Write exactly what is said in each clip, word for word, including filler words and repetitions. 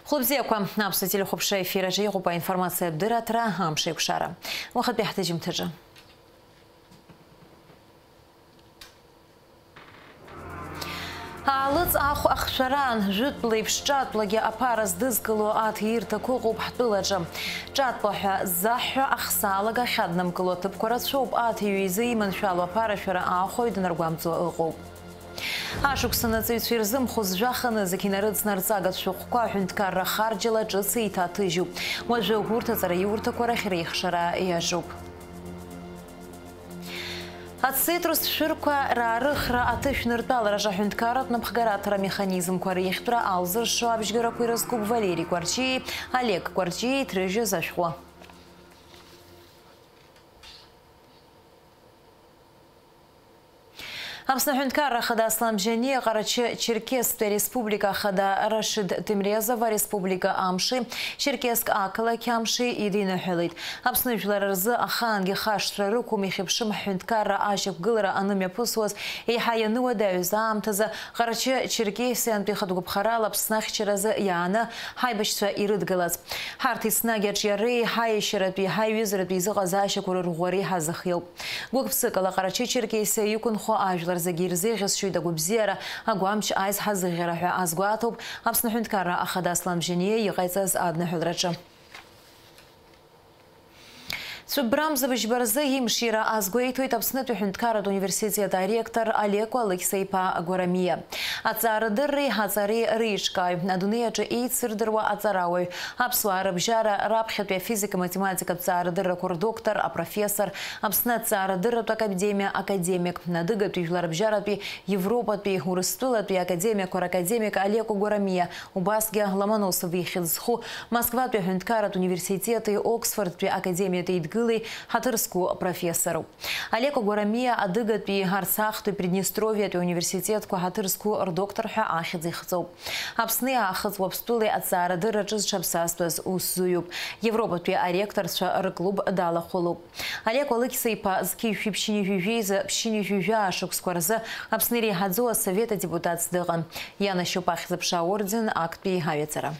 Хәылбзиақәа, аԥсуа телехәаԥшра ефир аҿы иҟоуп аинформациатә дырраҭара, амш еиқәшара. Уахатәи ҳҭыжьымҭаҿы. Аалыҵ ахә ахшәараан, жәытә леиԥш ҿатәлагьы аԥара здызкыло аҭиирҭақәа ыҟоуп ҳтәылаҿы. Ҿатәла ҳәа заҳҳәа ахсаалага ахьаднамкыло аҭыԥқәа рацәоуп, аҭиҩы изы иманшәало аԥарашәара аахәаҩ днаргәамҵуа ыҟоуп. Ашықәсан аҵаҩцәа ирзымхоз жәаха нызқь инарыцны арҵагатә шәҟәқәа аҳәынҭқарра харџьала ҿыц еиҭаҭыжьуп. Уажәы урҭ аҵараиурҭақәа рахь реихшара иаҿуп. Ацитрус шәырқәа раарыхра аҭышә ныртәалараҿы аҳәынҭқарратә напхгараҭара механизмқәа реихтәра алзыршо абжьгарақәа ирызкуп Валери Кәарҷиеи Олег Кәарҷиеи иҭрыжьыз ашәҟәы. Аԥсны Аҳәынҭқарра Ахада Аслан Бжьаниа, Ҟарачы-Черкесстәи Ареспублика Ахада Рашид Темрезов, Ареспублика Амши Черкесск ақалақь Амши идиныҳәалеит. Аԥсны жәлар рзы ахаангьы хашҭра рықәым, ихьыԥшым ҳҳәынҭқарра ашьақәгылара анымҩаԥысуаз, еиҳа иануадаҩыз аамҭазы Ҟарачы-Черкесиантәи хатә гәаԥхарала Аԥсны ахьчаразы иааны ҳаибашьцәа ирыдгалаз. Ҳарҭ еснагь аҿиареи ҳаиашьаратәи ҳаиҩызаратәи изыҟазаашьақәа рырӷәӷәареи ҳазыхиоуп. Гәык-ԥсыкала Ҟарачы-Черкесиа иқәынхо ажәлар зегьы ирзеиӷьасшьоит агәабзиара, агәамч, аизҳа-зыӷьарахьа азгәаҭоуп Аԥсны аҳәынҭқарра ахада Аслан Бжьаниа иҟаиҵаз адныҳәалраҿы. Цәыббрамза быжьба рзы имшира азгәеиҭоит Аԥснытәи аҳәынҭқарратә университет аректор Алеко Алықьса-иԥа Гәарамиа. Аҵаарадырреи аҵареи реиҿкааҩ, адунеи аҿы еицырдыруа аҵарауаҩ, аԥсуаа рыбжьара раԥхьатәи афизика-математикатә ҵаарадыррақәа рдоктор, апрофессор, Аԥсны аҵаарадырратә академиа академик, адыгатәи жәларбжьаратәи, Европатәи, Урыстәылатәи академиақәа ракадемик Алеко Гәарамиа, убасгьы Ломоносов ихьӡ зху Москватәи аҳәынҭқарратә университети Оксфордтәи академиатәи еидгылеи ҳаҭыр зқәу профессоруп. Алеко Гәарамиа адыгатәи, Арцахтәи, Приднестровиатәи ауниверситетқәа ҳаҭыр зқәу рдоктор ҳәа ахьӡ ихҵоуп. Аԥсни Аахыҵ Уаԥстәылеи аҵаарадырраҿы зҽаԥсазтәыз усзуҩуп. Европатәи аректорцәа рыклуб далахәылоуп. Алеко Алықьса-иԥа зқьи жәшәи ԥшьынҩажәи жәеиза ԥшьынҩажәи жәаа шықәсқәа рзы Аԥсны иреиҳаӡоу асовет адепутатс дыҟан. Ианашьоуп ахьӡ-аԥша аорден актәи аҩаӡара.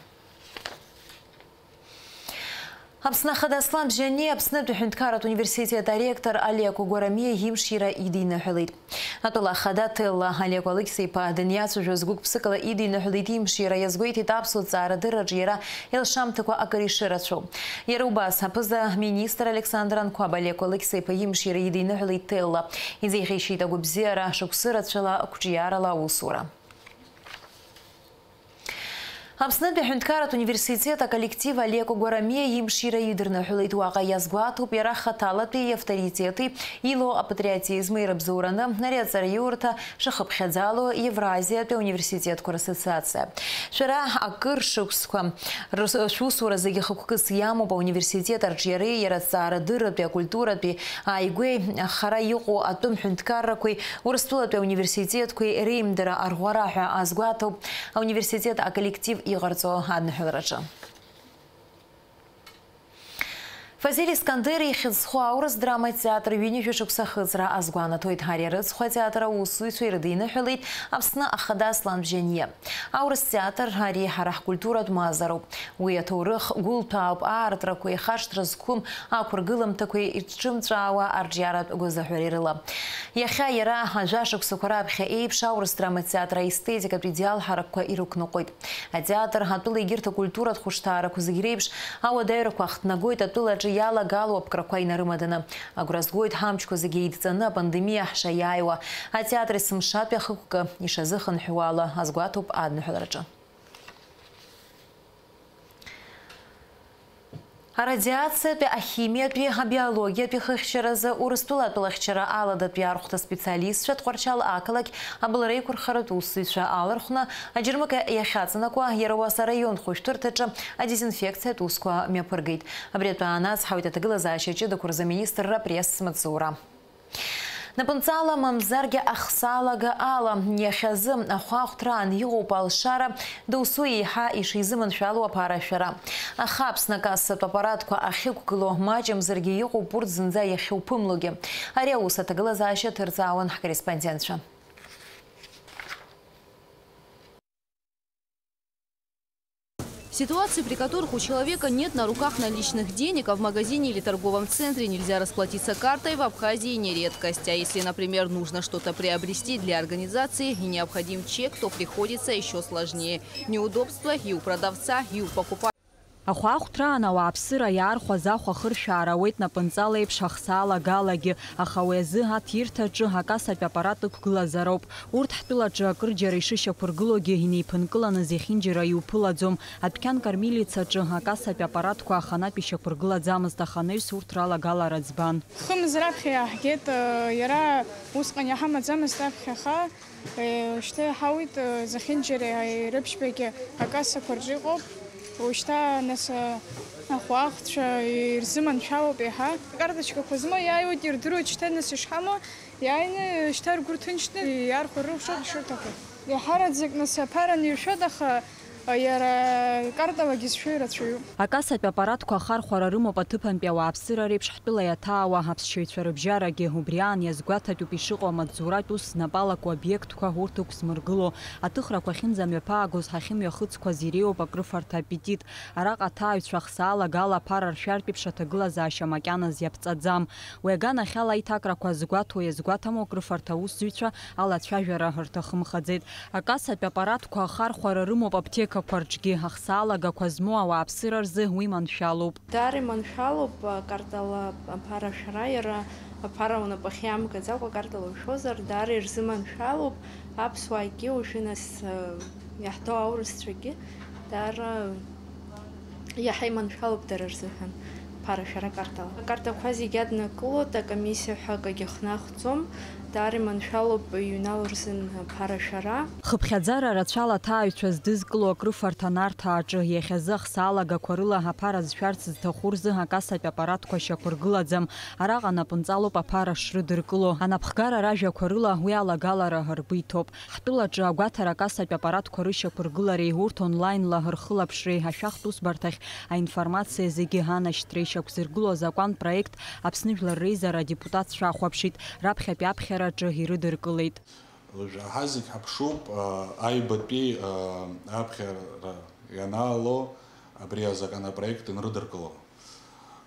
Аԥсны Ахада Аслан Бжьаниа Аԥснытәи аҳәынҭқарратә университет аректор Алеко Гәарамиа имшира идиныҳәалеит. Атәыла ахада Ҭелла Алеко Алықьса-иԥа даниацәажәоз гәык-ԥсыкала идиныҳәалеит имшира, иазгәеиҭеит аԥсуа ҵаарадырраҿы иара илшамҭақәа акыр ишырацәоу. Иара убас, аԥыза-министр Александр Анқәаб Алеко Алықьса-иԥа имшира идиныҳәалеит Ҭелла. Изеиӷьеишьеит агәабзиара, шықәсы рацәала, қәҿиарала аусура. Аԥснытәи аҳәынҭқарратә университет аколлектив Алеко Гәарамиа имшира идырныҳәалеит. Уаҟа иазгәаҭоуп иара хаҭалатәи иавторитети илоу апатриотизми ирыбзоураны ари аҵараиурҭа шахыԥхьаӡало Евразиатәи ауниверситетқәа рассоциациа. Шәара акыр шықәсқәа рус-, шәусура зегьы хықәкыс иамоуп ауниверситет арҿиареи иара аҭҵаарадырратәи, акультуратәи ааигәеи хара иҟоу атәым ҳәынҭқаррақәеи Урыстәылатәи ауниверситетқәеи реимдара арӷәӷәара ҳәа азгәаҭоуп ауниверситет аколлектив иҟарҵо адныҳәалараҿы. Фазиль Искандер ихьӡ зху аурыс драматә театр ҩынҩажәа шықәса ахыҵра азгәанаҭоит. Ари арыцхә атеатр аусзуҩцәа ирыдиныҳәалеит Аԥсны Ахада Аслан Бжьаниа. Аурыс театр ари ҳара ҳкультуратә мазароуп. Уи аҭоурых гәылҭәаауп, аартрақәеи хашҭра зқәым ақәыргыламҭақәеи ирҿымҵәаауа арҿиаратә гәазаҳәареи рыла. Иахьа иара, ажәа шықәсақәа раԥхьа еиԥш, аурыс драматә театр аестетикатә идеал ҳаракқәа ирықәныҟәоит. Атеатр атәыла егьырҭ акультуратә хәышҭаарақәа зегь реиԥш ауадаҩрақәа ахҭнагоит, атәылаҿы иалагало аԥкрақәа инарымаданы. Агәра згоит ҳамчқәа зегьы еидҵаны апандемиа ҳшаиааиуа, атеатр есымшатәи ахықәкы ишазыхынҳәуа ала азгәаҭоуп адныҳәалараҿы. Арадиациатәи, ахимиатәи, абиологиатәи хыхьчаразы Урыстәыла атәылахьчара аладатәи архәҭа специалистцәа Тҟәарчал ақалақь абылреиқәырхаратә усзуҩцәа алархәны аџьармыкьа иахьаҵанакуа, иара уас араион хәышәтәырҭаҿы адезинфекциатә усқәа мҩаԥыргеит. Абри атәы аанацҳауеит аҭагылазаашьа ҷыдақәа рзы аминистрра апресс-маҵзура. Напынҵала, мамзаргьы ахсаалага ала, иахьазы ахәаахәҭраан иҟоуп алшара, досу еиҳа ишизыманшәало аԥарашәара. Аха Аԥсны акассатә аппаратқәа ахьықәгылоу маҷымзаргьы иҟоуп урҭ зынӡа иахьуԥымлогьы. Ари аус аҭагылазаашьа ҭырҵаауан ҳкорреспондентцәа. Ситуации, при которых у человека нет на руках наличных денег, а в магазине или торговом центре нельзя расплатиться картой, в Абхазии не редкость. А если, например, нужно что-то приобрести для организации и необходим чек, то приходится еще сложнее. Неудобства и у продавца, и у покупателя. Ахәаахәҭраан ауааԥсыра иаархәаз ахә ахыршәаара ауеит напынҵала еиԥш ахсаала агалагьы, аха уи азы аҭирҭаҿы акассатә аппарат ықәгылазароуп. Урҭ ҳтәылаҿы акырџьара ишышьақәыргылогьы инеиԥынкыланы зехьынџьара иуԥылаӡом. Адәқьан кормилицаҿы акассатә аппаратқәа аханатә ишьақәыргылаӡамызт, аха анаҩс урҭ ралагалара ӡбан. Хымз раԥхьа иааҳгеит, иара усҟан иаҳамаӡамызт аԥхьаха. Уажәшьҭа иаҳауеит, зехьынџьара ирыԥшьбагьы акассақәа рҿы иҟоуп. Уажәшьҭа, нас, ахәаахәҭцәа ирзыманшәалоуп еиҳа. Акарточкақәа змоу иааиуеит, ирдыруеит шьҭа, нас, ишҳамоу, иааины шьҭа ргәы рҭынчны иаархәар рылшоит ишырҭаху. Иаҳараӡак, нас, аԥара ниршәоит, аха иара карталагьы зшәу ирацәаҩуп. Акассатә аппаратқәа ахархәара рымоуп аҭыԥантәи ауааԥсыра реиԥш ҳтәыла иаҭаауа аԥсшьаҩцәа рыбжьарагьы. Убри аан иазгәаҭатәуп ишыҟоу амаҵзуратә ус знапалақәоу обиектқәа урҭ ықәзмыргыло. Аҭыхрақәа ахьынӡамҩаԥаагоз ҳахьымҩахыҵқәаз иреиуоуп акрыфарҭа аппетит. Араҟа аҭааҩцәа ахсаала агала аԥара ршәартә еиԥш аҭагылазаашьа макьаназ иаԥҵаӡам. Уи аганахьала аиҭакрақәа згәаҭоу иазгәаҭаму акрыфарҭа аусзуҩцәа алацәажәара рҭахымхаӡеит. Акассатә аппаратқәа ахархәара рымоуп аԥҭеқақәа рҿгьы, ахсаалагақәа змоу ауааԥсыра рзы уи маншәалоуп. Даара иманшәалоуп акартала аԥара ашәара, иара аԥара унапахь иамгаӡакәа акартала ушәозар, даара ирзыманшәалоуп аԥсуаагьы, уажәы нас, э, иаҳҭо аурысцәагьы, даара иаҳа иманшәалоуп дара рзыҳәан аԥара ашәара акартала. Акартақәа зегьы аднакылоит, акомиссиа ҳәа акагьы хнахӡом, даара иманшәалоуп иҩнало рзын аԥара ашәара. Хыԥхьаӡара рацәала аҭааҩцәа здызкыло акрыфарҭа Нарҭаа аҿы иахьазы ахсаалагақәа рыла аԥара зшәарц зҭаху рзы акассатә аппаратқәа шьақәыргылаӡам. Араҟа напынҵалоуп аԥара шрыдыркыло. Анапхгара ражәақәа рыла уи алагалара ргәы иҭоуп. Ҳтәылаҿы агәаҭара акассатә аппаратқәа рышьақәыргылареи урҭ онлаинла рхылаԥшреи ашәахтә усбарҭахь аинформациа зегьы анашьҭреи шьақәзыргылоу азакәан проект Аԥсны Жәлар Реизара адепутатцәа ахәаԥшит, раԥхьатәи аԥхьараҿы ирыдыркылеит. Уажәы ҳа зегь ҳаԥшуп, а, аҩбатәи, а, аԥхьара ианаало абри азаканопроект анрыдыркыло.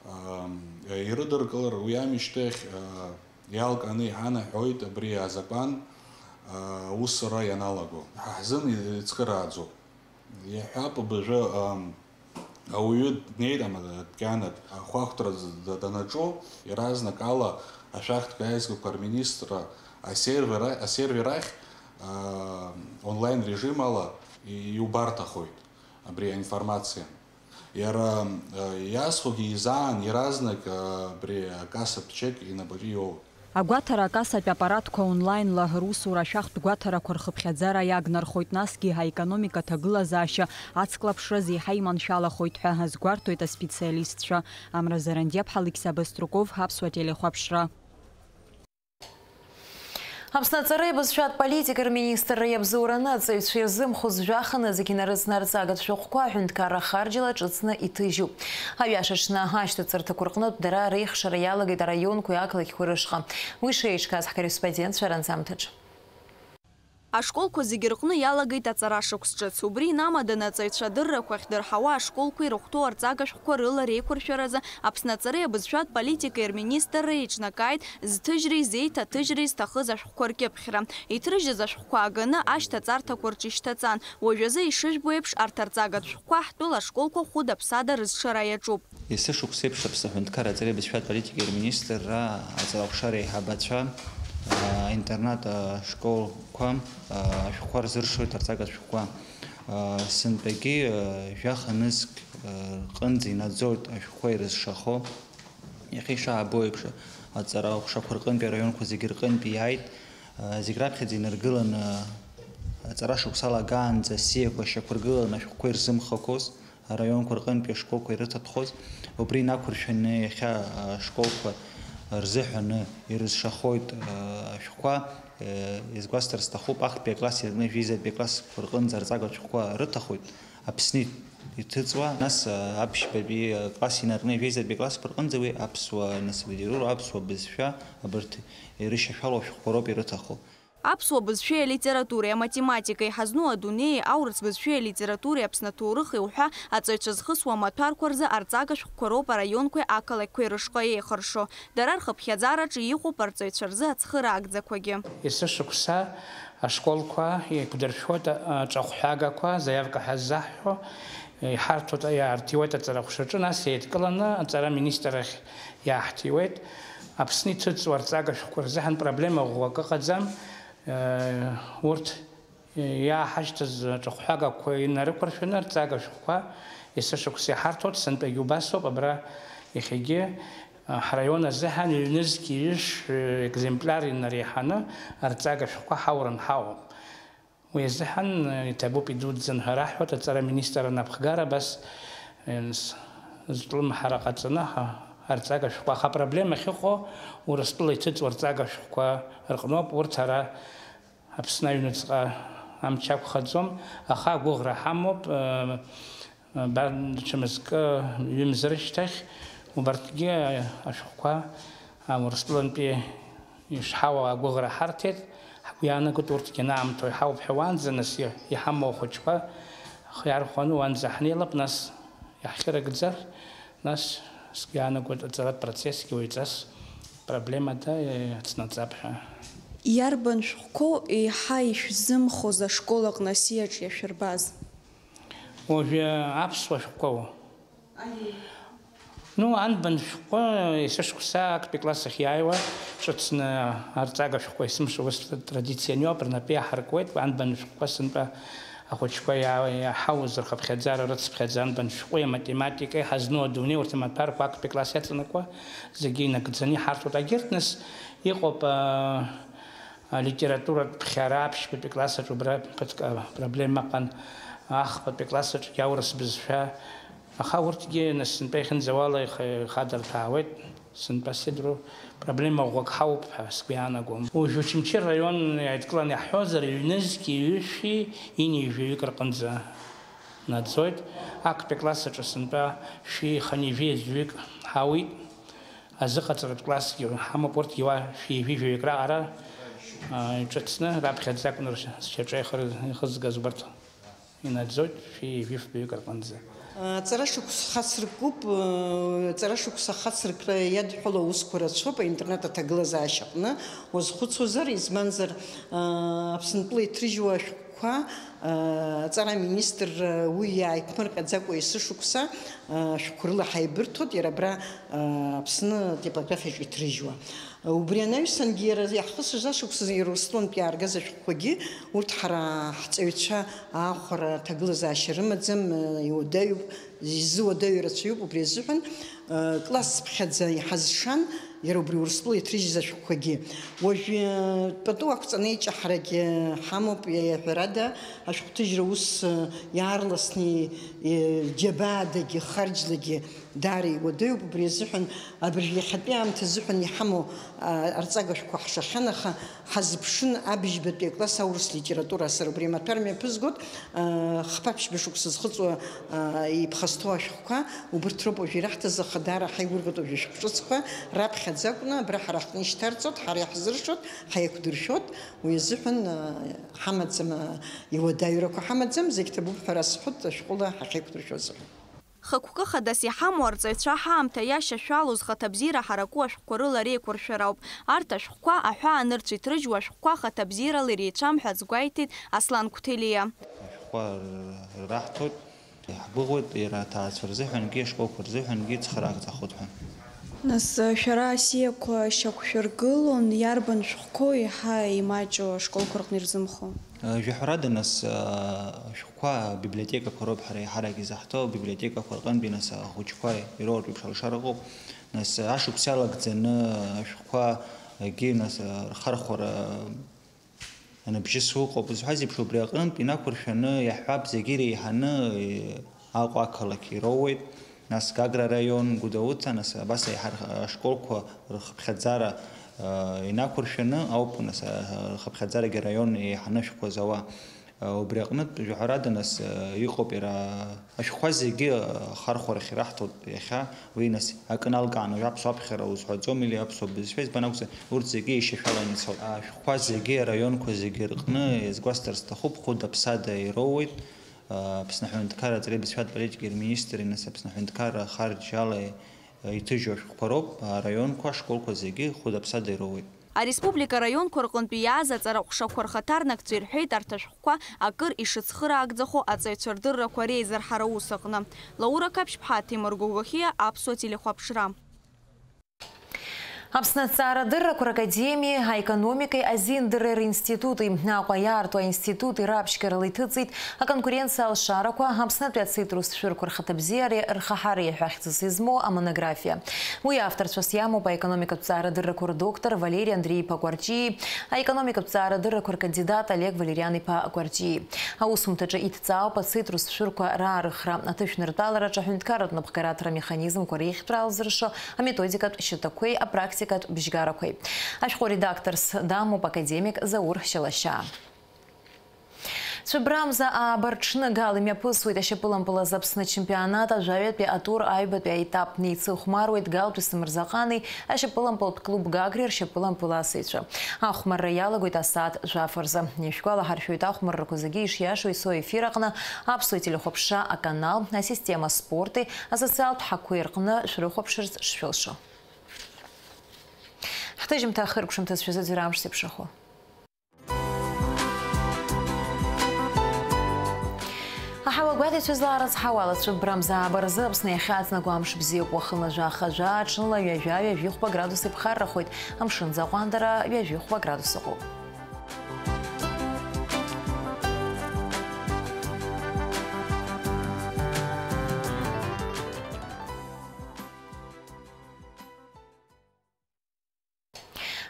А, ирыдыркылар уи амышьҭахь, а, иалкааны иҳанаҳәоит абри азакәан, а, аусура ианалаго. Ҳа ҳзын ицхырааӡоуп. Иаҳҳәап, абыржәы, ам, ауаҩы днеит, ам, адәқьанатә ахәаахәҭра д-, данаҿу, иаразнак ала ашәахтәқәа аизгақәа рминистрра асервер, асервер ахь, а, онлайн режим ала и-, иубарҭахоит абри аинформациа. Иара, а, иазхәогьы изаан иаразнак, а, абри акассатә чек инапаҿы иоуеит. Агәаҭара акассатә аппаратқәа онлаинла русура ашәахтә гәаҭарақәа рхыԥхьаӡара иагнархоит, насгьы аекономика аҭагылазаашьа ацклаԥшраз еиҳа иманшәалахоит ҳәа азгәарҭоит аспециалистцәа. Амра Зарандиаԥҳа, Алықьса Баструков, Аԥсуа телехәаԥшра. Аԥсны аҵареи абызшәатә политикеи рминистрра иабзоураны аҵаҩцәа ирзымхәыцӡакәа зегьы нарыцны арҵагатә шәҟәқәа аҳәынҭқарра ахарџьла ҿыцны иҭыжьуп. Аҩаша аҽны ашьҭаҵарҭақәа рҟнытә дара реихшара иалагеит араионқәеи ақалақьқәеи рышҟа. Уи шеиҿкааз ҳкорреспондентцәа ранҵамҭаҿ. Ашколқәа зегьы рҟны иалагеит аҵара шықәс ҿыц. Убри инамаданы аҵаҩцәа адыррақәа ахьдырҳауа ашколқәа ирыхәҭоу арҵага шәҟәқәа рыла реиқәыршәаразы Аԥсны аҵареи абызшәатә политикеи рминистрра еиҿнакааит зҭыжьреи зеиҭаҭыжьреи зҭахыз ашәҟәқәа ркьыԥхьра. Иҭрыжьыз ашәҟәқәа ааганы ашьҭаҵарҭақәа рҿы ишьҭаҵан. Уажәазы ишыжәбо еиԥш, арҭ арҵагатә шәҟәқәа ҳтәыла ашколқәа хәыда-ԥсада рызшара иаҿуп. Есышықәсеиԥш Аԥсны аҳәынҭқарра аҵареи абызшәатә политикеи рминистрра аҵара ахәшара еиҳабацәа, аа, аинтернат ашколқәа, аа, ашәҟәқәа рзыршоит, арҵагатә шәҟәқәа. Аа, сынтәагьы, аа, жәаха нызқь, аа, рҟынӡа инаӡоит ашәҟәқәа ирызшахо. Иахьа ишаабо еиԥш, аҵара аҟәшақәа рҟынтәи араионқәа зегьы рҟынтәи иааит. Зегь раԥхьаӡа инаргыланы, аҵара шықәсала агаанӡа асиақәа шьақәыргыланы ашәҟәқәа ирзымхақәоз, араионқәа рҟынтәи ашколқәа ирыҭатәхоз, убри инақәыршәаны иахьа ашколқәа рзыҳәаны ирызшахоит ашәҟәқәа. Изгәасҭар сҭахуп, ахԥатәи акласс инаркны жәеизатәи аклассқәа рҟынӡа арҵагатә шәҟәқәа рыҭахоит. Аԥсны иҭыҵуа, нас, аԥшьбатәи акласс инаркны жәеизатәи аклассқәа рҟынӡа уи аԥсуа, нас, литература, аԥсуа бызшәа, абарҭ ирышьашәало ашәҟәқәа роуп ирыҭаху. Аԥсуа бызшәеи алитературеи, аматематикеи, ҳазну адунеии, аурыс бызшәеи алитературеи, Аԥсны аҭоурыхи уҳәа аҵаҩцәа зхысуа амаҭәарқәа рзы арҵага шәҟәқәа роуп араионқәеи ақалақьқәеи рышҟа еихыршо. Дара рхыԥхьаӡараҿы иҟоуп арҵаҩцәа рзы ацхыраагӡақәагьы. Есышықәса ашколқәа еиқәдыршәоит аҿахәҳәагақәа, заявка ҳәа ззаҳҳәо, иҳарҭоит, иаарҭиуеит аҵарахәшаҿы, нас еидкыланы аҵара аминистррахь иааҳҭиуеит. Аԥсны иҭыҵуа арҵага шәҟәқәа рзыҳәан проблема ӷәӷәак ыҟаӡам. Урҭ иааҳашьҭыз аҿахәҳәагақәа инарықәыршәаны арҵага шәҟәқәа есышықәса иҳарҭоит, сынтәагьы убасоуп, абра иахьагьы ҳраион азыҳәан ҩнызқь ҩышә екземпляр инареиҳаны арҵага шәҟәқәа ҳауран ҳауп. Уи азыҳәан иҭабуп идуӡӡан ҳәа раҳҳәоит, аҵара аминистр анапхгара абас зҿлымҳара ҟаҵаны арҵага шәҟәқәа, аха апроблема ахьыҟоу Урыстәыла иҭыҵуа арҵага шәҟәқәа рҟноуп, урҭ ара Аԥсны аҩныҵҟа амч ақәхаӡом, аха агәыӷра ҳамоуп, даҽа мызкы, ҩымз рышьҭахь убарҭгьы ашәҟәқәа Урыстәылантәи ишҳауа агәыӷра ҳарҭеит. Ҳгәы иаанагоит урҭгьы анаамҭоу иҳауп ҳәа, уаанӡа нас иҳамоу ахәыҷқәа иархәаны уаанӡа ҳнеилап, нас иаҳхьырыгӡар, нас сгәы иаанагоит аҵаратә процессгьы уаҩҵас проблемада ицнаҵап ҳәа. Иарбан шәҟәқәоу еиҳа ишәзымхоз ашкол аҟны асиаҿ иашәырбаз? Уажәы аԥсуа шәҟәқәоу? Ну, анбан шәҟәы есышықәса актәи класс ахь иааиуа ҿыцны арҵага шәҟәқәа есымша ус традицианы иоуп, рнапы иаҳаркуеит, анбан шәҟәқәа сынтәа ахәыҷқәа иа-, иаҳауз рхыԥхьаӡара рыцԥхьаӡа, анбан шәҟәи аматематикеи ҳазну адунеи, урҭ амаҭәарқәа актәи класс иаҵанакуа зегьы инагӡаны иҳарҭоит. Агьырҭ нас иҟоуп, а, алитературатә ԥхьара аԥшьбатәи классаҿ убра ԥыҭк, а, проблема ыҟан, ахԥатәи классаҿгьы аурыс бызшәа. Аха урҭгьы нас сынтәа иахьынӡауала иха-, ихадырҭәаауеит. Сынтәа сеидру проблема ӷәӷәак ҳауп ҳәа сгәы иаанагом. Уажә Очамчыра араион иааидкыланы иаҳҳәозар, ҩнызқьи ҩышәи ини жәаҩык рҟынӡа наӡоит. Актәи акласс аҿы сынтәа шәи хани жәеи жәаҩык ҳауит. Азыҟаҵаратә классгьы ҳамоуп, урҭгьы уа шәи жәи жәаҩык раҟара, а, иҿыцны, раԥхьаӡа акәны ршьаҿа ихыр-, ихызгаз убарҭ. Инаӡоит шәи жәифбаҩык рҟынӡа. Аҵара шықәс хацыркуп, аҵара шықәса хацыркра иадҳәало аусқәа рацәоуп аинтернет аҭагылазаашьаҟны уазхәыцуазар, изманзар, Аԥсынтәыла иҭрыжьуа ашәҟәқәа, аҵара аминистрра уи иааиԥмырҟьаӡакәа есышықәса ашәҟәқәа рыла ҳаибырҭоит, иара абра, Аԥсны атипографиаҿы иҭрыжьуа. Убри анаҩсангьы иара иаҳхысыз ашықәсазы Урыстәылантәи иааргаз ашәҟәқәагьы, урҭ ҳара ҳҵаҩцәа аахәара аҭагылазаашьа рымаӡам, иуадаҩуп, изуадаҩу рацәаҩуп, убри азыҳәан, класс цыԥхьаӡа иҳазшан иара убри Урыстәыла иҭрыжьыз ашәҟәқәагьы. Уажә пату ақәҵаны еиҷаҳарагьы ҳамоуп, ҳәарада, ашәҟәҭыжьра ус иаарласны џьабаадагьы, харџьлагьы Даара иуадаҩуп, убри азыҳәан абыржә иахьатәи аамҭа азыҳәан иҳамоу, а, арҵага шәҟәқәа ҳшахьан, аха ҳазыԥшын абыжьбатәи акласс аурыс литература, сара убри амаҭәар мҩаԥызгоит, а, хԥа-ԥшьба шықәса зхыҵуа, а, иԥхасҭоу ашәҟәқәа, убырҭ роуп уажә ираҳҭаз, аха даара ҳаигәырӷьоит уажә ашәҟәҿыцқәа раԥхьаӡа акәны абра ҳара ҳҟны ишьҭарҵоит, ҳара иаҳзыршоит, ҳаиқәдыршәоит, уи азыҳәан, а, ҳамаӡам, а, иуадаҩрақәа ҳамаӡам, зегь ҭабуп ҳәа расҳәоит, ашәҟәыла ҳахьеиқәдыршәо азыҳәан. Хықәкы хадас иҳамоу арҵаҩцәа ҳаамҭа иашьашәалоу зхаҭабзиара ҳараку ашәҟәқәа рыла реиқәыршәарауп. Арҭ ашәҟәқәа аҳәаа анырцә иҭрыжьуа ашәҟәқәа ахаҭабзиарала иреицәам ҳәа азгәеиҭеит Аслан Қәҭелиа. Ашәҟәқәа раҳҭоит, иаҳгәыӷуеит, иара аҭаацәа рзыҳәангьы, ашколқәа рзыҳәангьы цхыраагӡахоит ҳәа. Нас, шәара асиақәа шьақәшәыргылон, иарбан шәҟәқәоу еиҳа имаҷу ашколқәа рҟны ирзымхо? Жәаҳәарада, нас, ашәҟәқәа абиблиотекақәа роуп ҳара еиҳарак изаҳҭо, абиблиотекақәа рҟынтәи, нас, ахәыҷқәа ироуртә еиԥш алшара ыҟоуп. Нас, ашықәс иалагӡаны ашәҟәқәа, егьи, нас, рхархәара аныбжьысуа ыҟоуп. Зҳәаз еиԥш, убри аҟынтә инақәыршәаны иаҳҳәап, зегьы иреиҳаны Аҟәа ақалақь ироуеит. Нас Гагра араион, Гәдоуҭа, нас абас аиҳа ашколқәа рхыԥхьаӡара, а, инақәыршәаны ауп, нас, а, рхыԥхьаӡарагьы араион еиҳаны ашәҟәқәа зауа. Убри аҟнытә, жәаҳәарада, нас, иҟоуп иара, ашәҟәқәа зегьы ахархәарахь ираҳҭоит иахьа, уи, нас, акы налкааны, аԥсуа аԥхьара узҳәаӡом, или аԥсуа бызшәа, избан акәзар, урҭ зегьы еишьашәаланы ицоит. Ашәҟәқәа зегьы, араионқәа зегьы рҟны, иазгәасҭар сҭахуп, хәыда-ԥсада ироуеит. Аԥсны аҳәынҭқарра аҵареи абызшәатә политикеи рминистри, нас, Аԥсны аҳәынҭқарра ахарџьала иҭыжьу ашәҟәқәа роуп, араионқәа, ашколқәа зегьы хәыда-ԥсада ироуеит. Ареспублика араионқәа рҟынтәи иааз аҵара ҟәшақәа рхаҭарнакцәа ирҳәеит арҭ ашәҟәқәа акыр ишыцхыраагӡахо аҵаҩцәа рдыррақәа реизырҳара аус аҟны. Лаура Қаԥшьԥҳа, Ҭемыр Гогохиа, Аԥсуа телехәаԥшра. Аԥсны аҭҵаарадыррақәа ракадемиеи аекономикеи азиндырреи ринститути Аҟәа иаарту аинститути раԥшьгарала иҭыҵит аконкуренциа алшарақәа Аԥснытәи ацитрус шәырқәа рхаҭабзиареи рхаҳареи ҳәа хьӡыс измоу амонографиа. Уи авторцәас иамоуп аекономикатә ҵаарадыррақәа рдоктор Валери Андреи-иԥа Кәарҷии, аекономикатә ҵаарадыррақәа ркандидат Олег Валериан-иԥа Кәарҷии. Аусумҭаҿы иҭҵаауп ацитрус шәырқәа раарыхра, аҭышәныртәалараҿы аҳәынҭқарратә напхгараҭра амеханизмқәа реихьтәра алзыршо аметодикатә шьаҭақәеи апрактикатә бжьгарақәеи. Ашәҟәы редакторс дамоуп академик Заур Шьалашьаа. Цәыббрамза ааба рҽны Гал имҩаԥысуеит ашьапылампыл азы Аԥсны ачемпионат ажәаҩатәи атур аҩбатәи аетап. Неицыхәмаруеит Галтәи Самырзаҟани ашьапылампылтә клуб Гагреи ршьапылампыл асыҩцәа. Ахәмарра иалагоит асааҭ жәаф рзы. Ишәгәалаҳаршәоит, ахәмаррақәа зегьы ишиашоу исоу ефир аҟны Аԥсуа телехәаԥшра аканал, асистема спорти асоциалтә ҳаққәеи рҟны шәрыхәаԥшырц шшәылшо. Ҳҭыжьымҭа ахыркәшамҭаз шәазыӡырҩ амш зеиԥшрахо. Аҳауагәаҭаҩцәа злаарыцҳауала, цәыббрамза ааба рзы Аԥсны иахьаҵнагоу амш бзиоуп, уахынла жәаха жәаа, ҽынла ҩажәа, ҩажәихәба градус иԥхаррахоит, амшын аӡы аҟәандара ҩажәихәба градус ыҟоуп.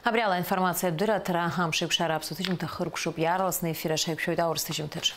Абри ала аинформациатә дырраҭара амш еиқәшара аԥсуа ҭыжьымҭа хыркәшоуп, иаарласны ефир аҿы ҳаиқәшәоит аурыс ҭыжьымҭаҿы.